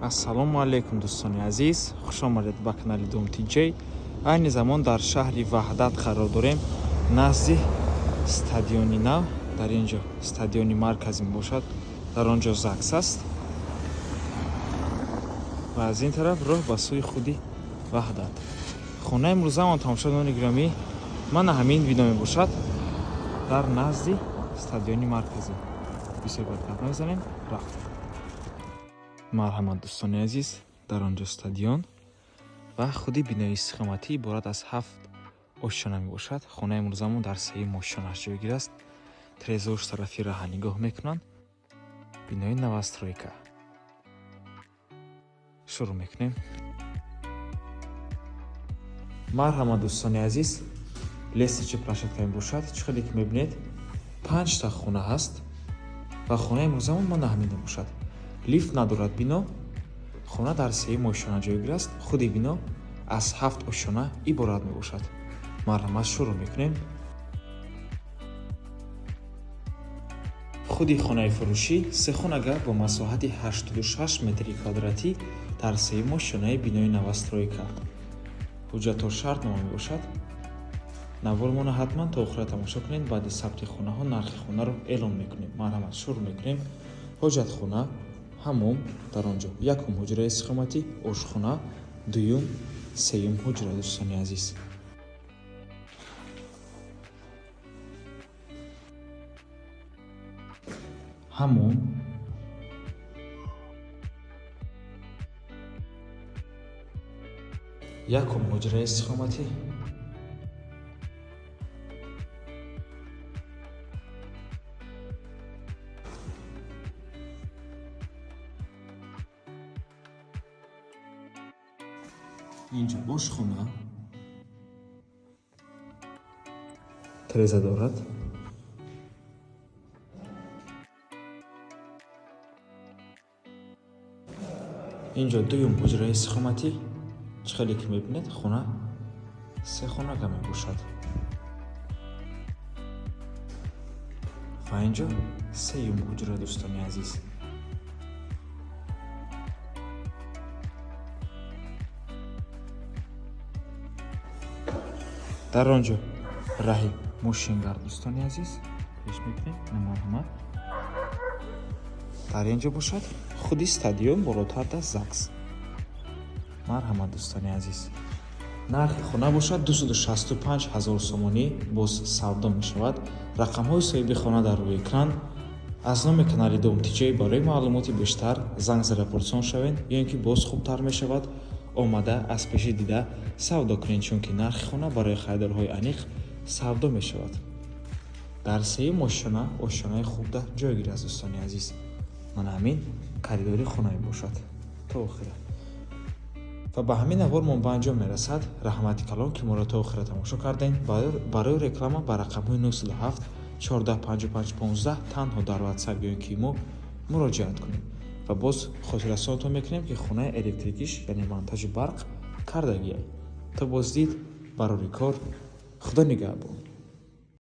Ассалому алайкум, дӯстони азиз, хуш омадед ба канали Дом ТJ. Айни замон дар шаҳри Ваҳдат қарор дорем, назди стадиони нав. Дар ин ҷо стадиони марказӣ мебошад, дар он ҷо ЗАГС аст ва аз ин тараф роҳ ба сӯи худи Ваҳдат. Хонаи имрӯзаамон, тамошобинони гиромӣ, мана ҳамин бино мебошад дар назди стадиони марказӣ. Бисёр бад гап намезанем, рафтем. Марҳамат, дӯстони азиз, дар он ҷо стадион ва худи бинои истиқоматӣ иборат аз ҳафт ошёна мебошад. Хонаи имрӯзамон дар сеюм ошёнааш ҷойгир аст. Тирезаош тарафи раҳа нигоҳ мекунанд. Бинои новостройка. Шурӯъ мекунем. Марҳамат, дӯстони азиз, лестничная площадка мебошад. Чӣ хеле ки мебинед, панҷта хона ҳаст ва хонаи имрӯзамон мана ҳамин мебошад. Лифт надорад бино. Хона дар сеюм ошёна ҷойгир аст. Худи бино аз ҳафт ошёна иборат мебошад. Марҳамат, шурӯъ мекунем. Худи хонаи фурӯшӣ сехонага бо масоҳати 86 метри квадратӣ дар сеюм ошёнаи бинои новостройка. Ҳуҷҷатҳо шартнома мебошад. Навормона ҳатман то охира тамошо кунед. Баъди сабти хонаҳо нархи хонаро эълон мекунем. Марҳамат, шурӯъ мекунем. Ҳоҷатхона, ҳаммом, дар он ҷо якум ҳуҷраи истиқоматӣ, ошхона, дуюм, сеюм ҳуҷра, дӯстони азиз. Ҳаммом, якум ҳуҷраи истиқоматӣ, инҷо ошхона, тиреза дорад. Инҷо дуюм ҳуҷраи истиқоматӣ. Чӣ хеле ки мебинед, хона сехонага мебошад ва инҷо сеюм ҳуҷра, дӯстони азиз. Дар он ҷо раҳи мошингард, дӯстони азиз, пеш мекунем. Марҳамат, дар ин ҷо бошад худи стадион, болотар да ЗАГС. Марҳамат, дӯстони азиз, нархи хона бошад 265 ҳазор сомонӣ, боз савдо мешавад. Рақамҳои соҳиби хона дар рӯи экран. Аз номи канали Дом ТJ барои маълумоти бештар занг зада пурсон шавед ё ин ки боз хубтар мешавад омада аз пеши дида савдо кунед, чунки нархи хона барои харидорҳои аниқ савдо мешавад. Дар сеюм ошёна, ошёнаи хубда ҷойгир аст, дӯстони азиз. Мана ҳамин коридори хона мебошад то охира. Ва ба ҳамин навормон ба анҷом мерасад. Раҳмати калон, ки моро то охира тамошо кардем. Барои реклама ба рақамҳои 907 14 55 15 танҳо дар WhatsApp ё ин ки мо муроҷиат кунем. Ва боз хотиррасонтон мекунем, ки хонаи электрикиш, яъне монтажи барқ кардагиай. То боздид, барори кор, Худо нигаҳбон.